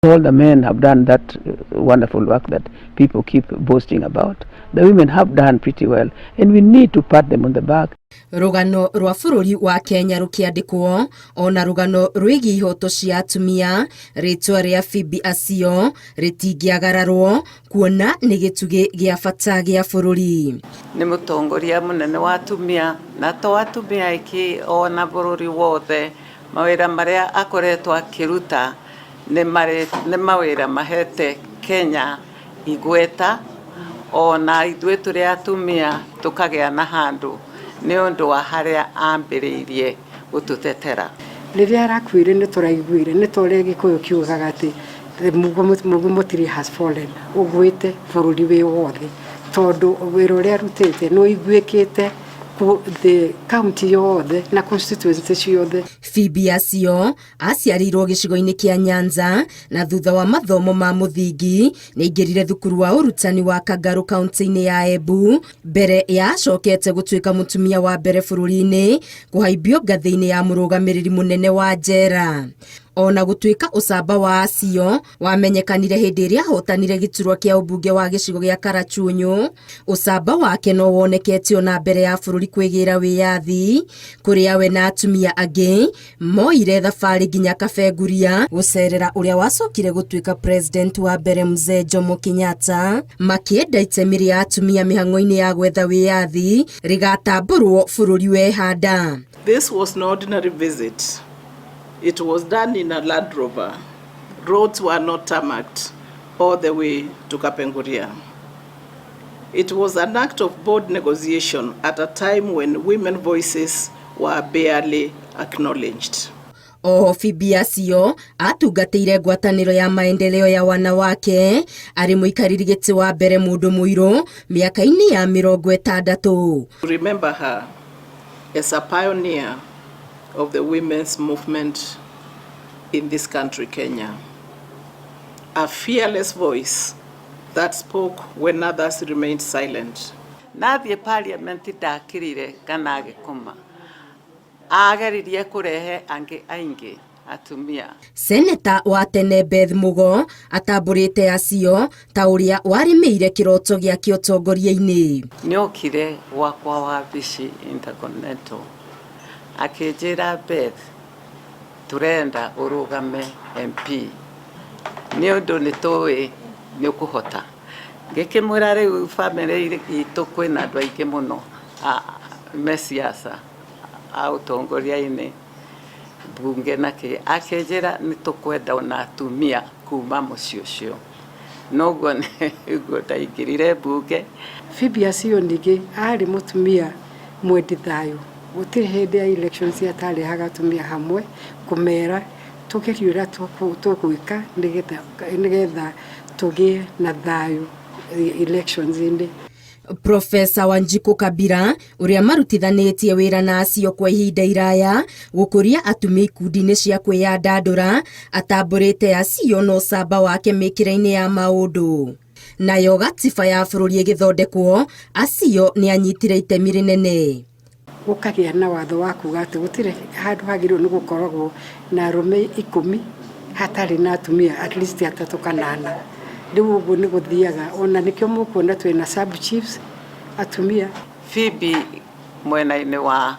All the men have done that wonderful work that people keep boasting about. The women have done pretty well, and we need to pat them on the back. Rũgano rwa bũrũri wa Kenya rũkĩandĩkwo ona rũgano rwĩgiĩ ihoto cia atumia, rĩtwa rĩa Phoebe Asiyo rĩtingĩagararwo kuona nĩ gĩtugĩ gĩa bata gĩa bũrũri. Nĩ mũtongoria mũnene wa atumia na to atumia aingĩ ona bũrũri wothe. Mawĩra marĩa akoretwo akĩruta nĩ mawĩra mahete Kenya igweta ona ithuĩ tũrĩ atumia tũkagĩa na handũ nĩ ũndũ wa harĩa ambĩrĩirie gũtũtetera. Rĩrĩa arakuire nĩ tũraiguire nĩ ta ũrĩa Gĩkũyũ kiugaga atĩ the Mugumo tree has fallen, ũgwĩte bũrũri wĩ wothe tondũ wĩra ũrĩa arutĩte nĩ ũiguĩkĩte the county yothe na constituency ciothe. Phoebe Asiyo aciarĩirwo gĩcigo-inĩ kĩa Nyanza na thutha wa mathomo ma mũthingi nĩ aingĩrire thukuru wa ũrutani wa Kangarũ kaunti-inĩ ya Embu mbere ya acokete gũtuĩka mũtumia wa mbere bũrũri-inĩ kũhaimbio ngathĩ-inĩ ya mũrũgamĩrĩri mũnene wa njera. Ona gũtuĩka ũcamba wa Asiyo wamenyekanire hĩndĩ ĩrĩa ahotanire gĩturwa kĩa ũmbunge wa gĩcigo gĩa Karachuonyo, ũcamba wake no wonekete ona mbere ya bũrũri kwĩgĩra wĩyathi, kũrĩa we na atumia angĩ moire thabarĩ nginya Kabenguria gũcerera ũrĩa wacokire gũtuĩka president wa mbere Mzee Jomo Kenyatta, makĩenda itemi rĩa atumia mĩhang'o-inĩ ya gwetha wĩyathi rĩgatambũrwo bũrũri wehanda. This was no ordinary visit. It was done in a Land Rover. Roads were not tarmacked all the way to Kapenguria. It was an act of bold negotiation at a time when women's voices were barely acknowledged. Oho Phoebe Asiyo atungatĩire ngwatanĩro ya maendeleo ya wanawake arĩ mũikarĩri gĩtĩ wa mbere mũndũ mũirũ mĩaka-inĩ ya 60. Remember her as a pioneer of the women's movement in this country, Kenya. A fearless voice that spoke when others remained silent. Nathiĩ parliament ndakirire kana agĩkoma, ageririe kũrehe angĩ aingĩ atumia. Seneta wa tene Beth Mugo atambũrĩte Asiyo ta ũrĩa warĩmĩire kĩroto gĩake ũtongoria-inĩ. Nĩokire gwakwa wabici Intercontinental akĩnjĩra, "Beth, tũrenda ũrũgame MP nĩ ũndũ nĩ tũĩ nĩ ũkũhota." Ngĩkĩmwĩra rĩu bamĩrĩ itũ kwĩna andũ aingĩ mũno me siasa a ũtongoria-inĩ bunge na kĩ. Akĩnjĩra nĩ tũkwenda ona atumia kuma mũciĩ ũcio. Noguo nĩguo ndaingĩrire bunge. Phoebe Asiyo ningĩ arĩ mũtumia mwendi thayũ. Gũtirĩ hĩndĩ ya elections atarehaga atumia hamwe kũmera tũgerie ũrĩa tũgwĩka nĩgetha tũgĩe na thayũ elections-inĩ. Profesa Wanjikũ Kabira ũrĩa marutithanĩtie wĩra na Asiyo kwa ihinda iraya gũkũria atumia ikundi-inĩ cia kwĩyandandũra atambũrĩte Asiyo na ũcamba wake mĩkĩre-inĩ ya maũndũ. Nayo gatiba ya bũrũri ĩgĩthondekwo, Asiyo nĩ anyitire itemi rĩnene. Gũkagĩa na watho wa kuga atĩ gũtirĩ handũ hagĩrĩirwo nĩ gũkoragwo na arũme 10 hatarĩ na atumia at least atatũ kana ana. Rĩu ũguo nĩ gũthiaga ona nĩkĩo mũkuona twĩna sub chiefs atumia. Phoebe mwena-inĩ wa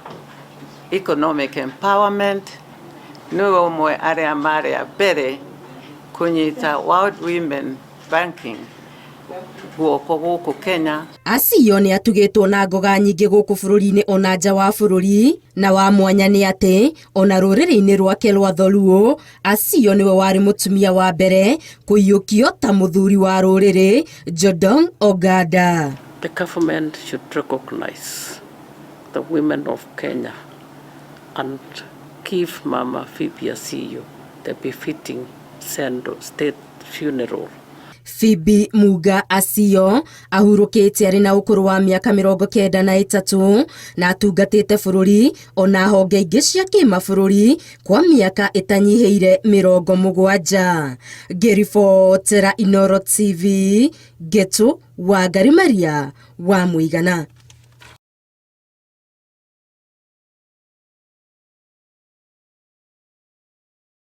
economic empowerment nĩwe ũmwe arĩa marĩ a mbere kũnyita World Women Banking guoko gũkũ Kenya. Asiyo nĩ atugĩtwo na ngoga nyingĩ gũkũ bũrũri-inĩ ona nja wa bũrũri, na wa mwanya nĩ atĩ ona rũrĩrĩ-inĩ rwake rwa Dholuo Asiyo nĩwe warĩ mũtumia wa mbere kũiyũkio ta mũthuri wa rũrĩrĩ Jodong Oganda. The government should recognize the women of Kenya and give Mama Phoebe Asiyo the befitting state funeral. Phoebe Muga Asiyo ahurũkĩte arĩ na ũkũrũ wa mĩaka 93 na atungatĩte bũrũri ona honge ingĩ cia kĩmabũrũri kwa mĩaka ĩtanyihĩire 70. Ngĩribotera Inooro TV, Ngetu Wangari Maria wa Mũigana.